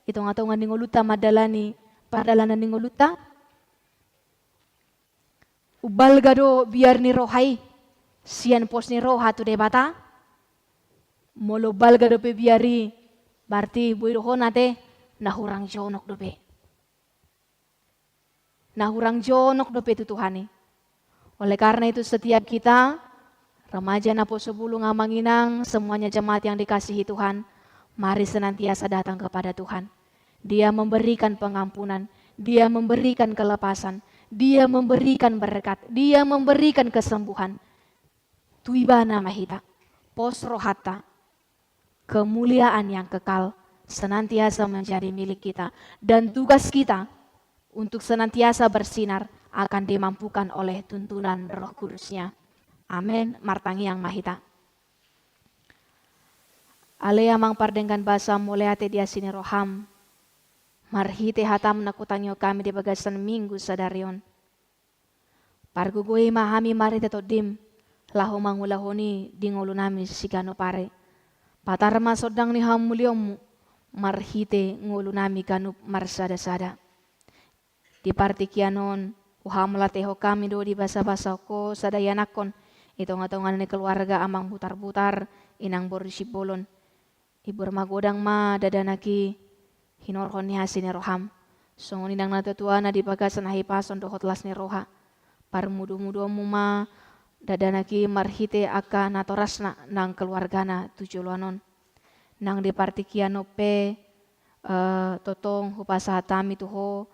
i tonga-tonga ni ngolunta mandalani pardalanan ni ngolunta? Umbalga do biar ni roha i, sian pos ni roha tu Debata, molo balga dope biar i, berarti boi do hona ate na hurang jonok dope. Na hurang jonok dope tu Tuhan i. Oleh karena itu, setiap kita, remaja, naposobulung, amang inang, semuanya jemaat yang dikasihi Tuhan, mari senantiasa datang kepada Tuhan. Dia memberikan pengampunan, Dia memberikan kelepasan, Dia memberikan berkat, Dia memberikan kesembuhan. Tu Ibana ma hita, pos rohanta, kemuliaan yang kekal senantiasa menjadi milik kita, dan tugas kita untuk senantiasa bersinar akan dimampukan oleh tuntunan Roh Kudus-Nya. Amen. Martangiang ma hita. Ale Amang pardenggan basa, mauliate di asi ni roham, marhite hatam na hutangihon hami di bagasan Minggu sadari on. Pargogoi ma hami marhite Tondim, laho mangulahon i di ngolunami siganup ari. Patar ma sondang ni hamulianmu marhite ngolunami ganup marsada-sada. Di partingkian on, huhamauliatehon hami do di basa-basa ho sada ianakhon, i tonga-tonga ni keluarga Amang Butar-butar, Inang boru Simbolon. Ibur magodang ma dadanak i hinorhon ni asi ni roham. Songon i nang natua-tuana di bagasan hahipason dohot las ni roha. Parmudu-muduonmu ma dadanak i marhite angka natorasna nang keluargana tu joloan on. Nang di partingkian on pe, eh, tongtong hupasahat hami tu ho,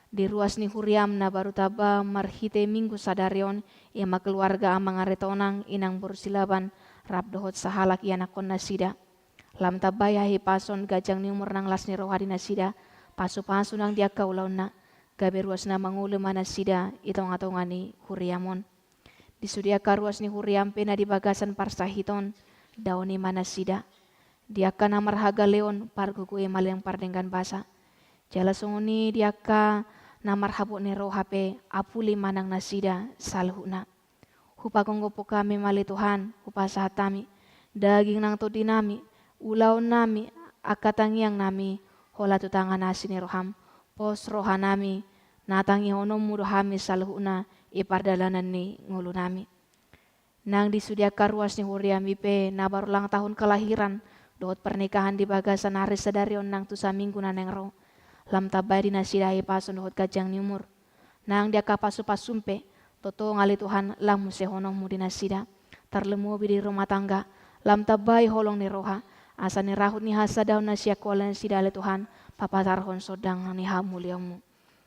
di ruas ni huriam na baru tamba marhite Minggu sadari on, i ma keluarga Amang Aritonang, Inang boru Silaban, rap dohot sahalak ianakhon nasida. Lam tambai hahipason, ganjang ni umur nang las ni roha di nasida, pasu-pasu nang di angka ulaonna, gabe ruas na mangolu ma nasida i tonga-tonga ni huriam on. Di sude angka ruas ni huriam pe na di bagasan parsahiton, daoni ma nasida. Di angka na marhagaleon, pargogoi ma ale Amang pardenggan basa. Jala songon i di angka na marhabot ni roha pe, apuli ma nang nasida saluhutna. Hupagophop hami ma ale Tuhan, hupasahat hami daging nang tondinami, ulaonnami, angka tangiangnami, holan tu tangan asi ni roham. Pos rohanami, na tangihononmu do hami saluhutna i pardalanan ni ngolunami. Nang di sude angka ruas ni huriami pe na baru ulang tahun kelahiran dohot pernikahan di bagasan ari sadari on nang tu saminggu na naeng ro. Lam tambai di nasida hahipason dohot ganjang ni umur. Nang di angka pasu-pasum pe, tongtong ale Tuhan, lam musehononmu di nasida. Tarlumobi di rumah tangga, lam tambai holong ni roha, asa nirahut ni hasadaon na sian ho ale nasida ale Tuhan, papatarhon sondang ni hamulianmu.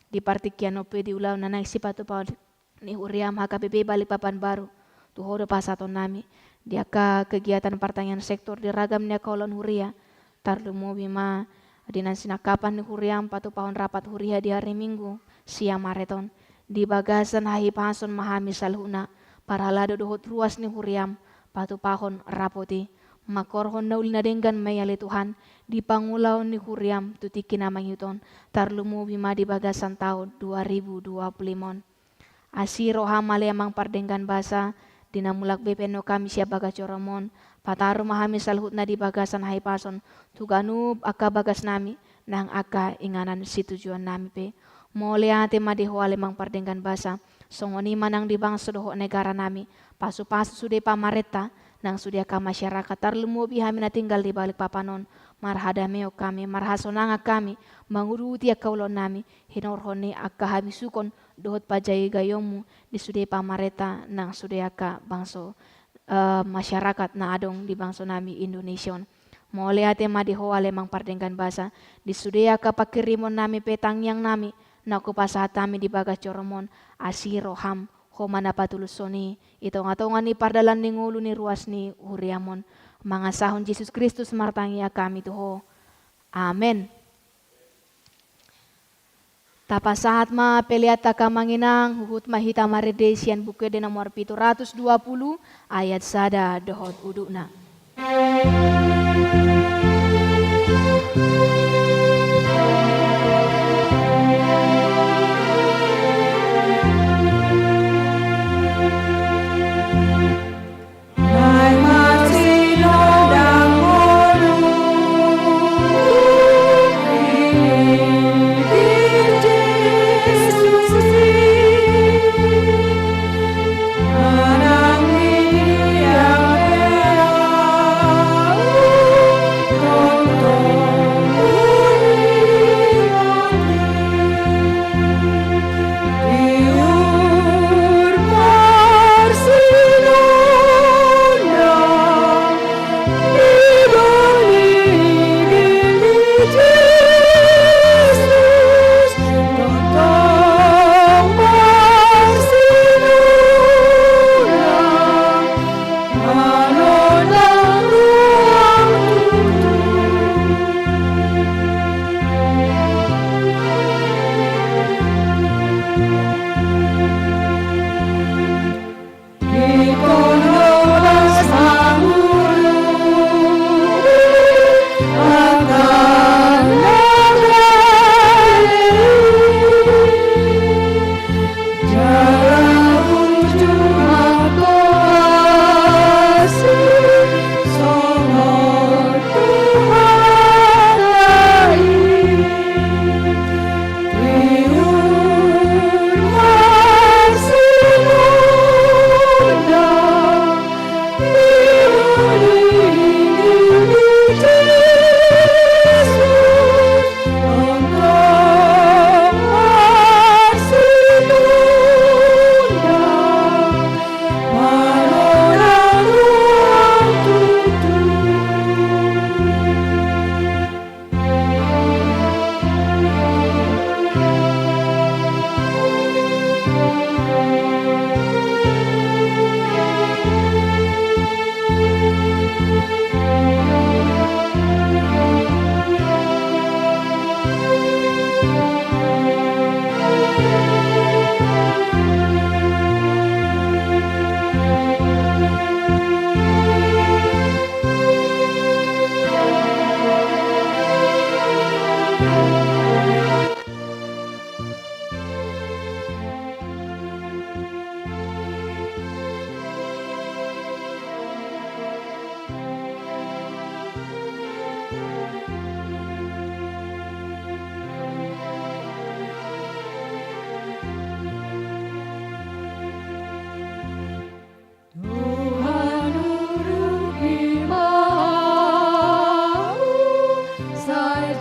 Di partingkian on pe di ulaon na naeng sipatupaon ni huriam H K B P Balikpapan Baru, tu ho do pasahatonnami. Di angka kegiatan partangiangan sektor di ragam ni angka ulaon huria, tarlumobi ma di na sinangkapan ni huriam patupahon rapat huria di ari Minggu sian Maret on. Di bagasan hahipason ma hami saluhutna, parhalado dohot ruas ni huriam patupahon rapot i. Mangkorhon na uli na denggan ma i ale Tuhan, di pangulaon ni huriam tu tingki na mangihut on, tarlumobi ma di bagasan taon dua ribu dua puluh lima on. Asi roham ale Amang pardenggan basa, di na mulak be pe annon hami sian bagas joroM on, pataru ma hami saluhutna di bagasan hahipason, tu ganup angka bagasnami, nang angka inganan situjuannami pe. Mauliate ma di Ho ale Amang pardenggan basa, songon i ma nang di bangso dohot negaranami, pasu-pasu sude pamarenta, nang sude angka masyarakat, tarlumobi hami na tinggal di Balikpapan on, marhadameon hami, marhasonangan hami, manguduti angka ulaonnami, hinorhon ni angka habisuhon dohot pajagaigaionMu di sude pamarenta nang sude angka bangso, eh, masyarakat na adong di bangsonami Indonesia on. Mauliate ma di Ho ale Amang pardenggan basa, di sude angka panghirimonnami pe tangiangnami, na hupasahat hami di bagas joroM on, asi rohaM, Ho ma na patulushon i, i tonga-tonga ni pardalanan ni ngolu ni ruas ni huriaM on. Mangasahon Jesus Kristus martangiang hami tu Ho. Amen. Tapasahat ma pelean ta, angka amang inang, huhut ma hita marende sian Buku Ende nomor pitu ratus dua puluh, ayat sada dohot udutna.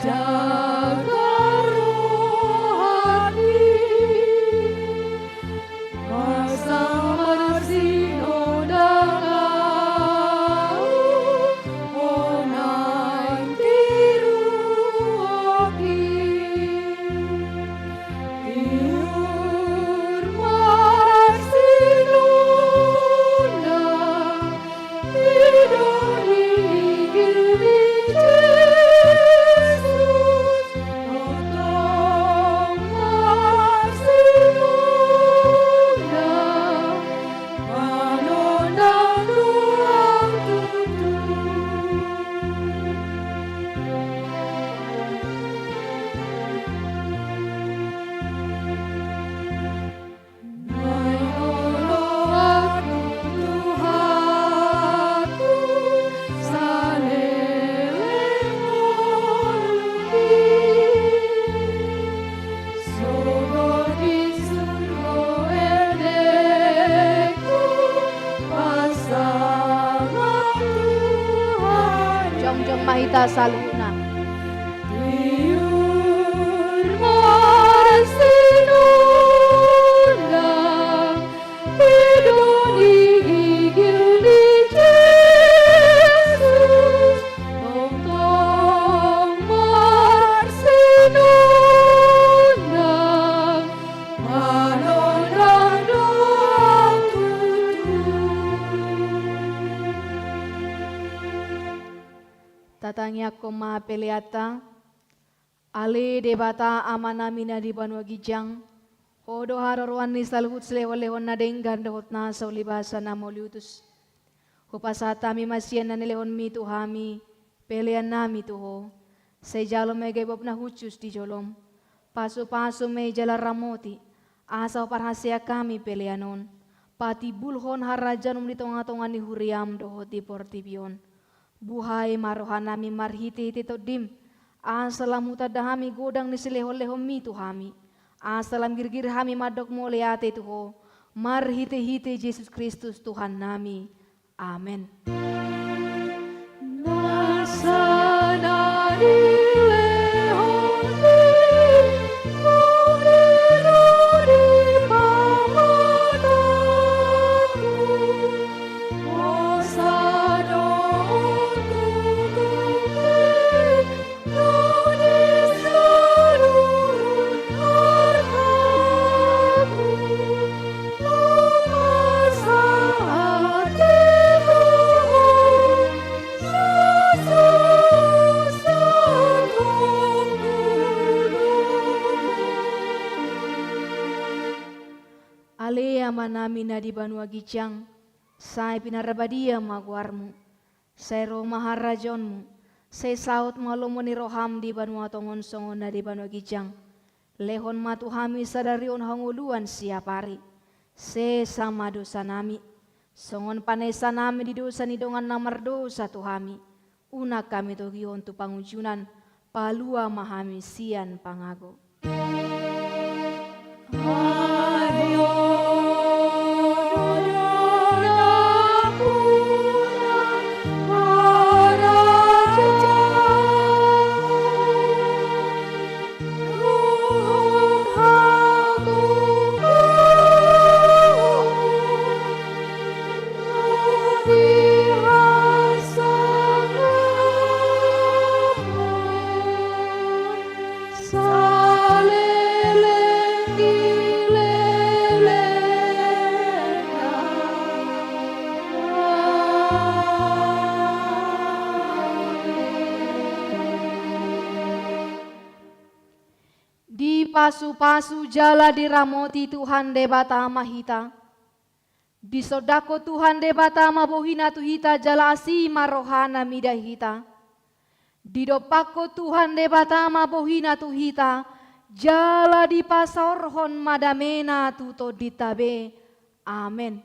Jaga rohani, asa marsinondang ahu, o naeng tiruon i. Tiur marsinondang, i do nigil ni Jesus, tongtong marsinondang, manondang do ahu tutu. Naeng olo ahu Tuhanku, saleleng ngolungki. Sogot di surgo endengku, pasahat Tuhan. Jongjong ma hita saluhutna. Tiur marsinondang, i do nigil ni Jesus, tongtong marsinondang, manondang do ahu tutu. Tatangiangkon ma peleanta. Ale Debata Amanami na di banua ginjang, Ho do haroroan ni saluhut silehonlehon na denggan dohot na so ulibasa na mauliutus. Hupasahat hami ma sian na nilehonMi tu hami peleannami tu Ho. Sai jalo ma i gabe uap na hushus di joloM. Pasupasu ma i jala ramoti, asa huparhaseang hami pelean on patimbulhon harajaonMu di tongatonga ni huriaM dohot di portibi on. Buhai ma rohanami marhitehite TondiM, asa lam hutanda hami godang ni silehonlehonMi tu hami, asa lam girgir hami mandok mauliate tu Ho, marhitehite Jesus Kristus Tuhannami. Amen. Nasa na nilehonMi, nunga ro di pamatangku. Ale Amanami na di banua ginjang, sai pinarbadia ma goarMu. Sai ro ma harajaonMu. Sai saut ma lomo ni rohaM di banua tonga on songon na di banua ginjang. Lehon ma tu hami sadari on hangoluan siapari. Sesa ma dosanami, songon panesanami di dosa ni dongan na mardosa tu hami. Unang hami togihon tu pangunjunan, palua ma hami sian pangago. Dipasupasu jala diramoti Tuhan Debata ma hita. Disondangkon Tuhan Debata ma bohiNa tu hita jala asi ma rohaNa mida hita. Didompakkon Tuhan Debata ma bohiNa tu hita, jala dipasaorhon ma dameNa tu tondinta be. Amen.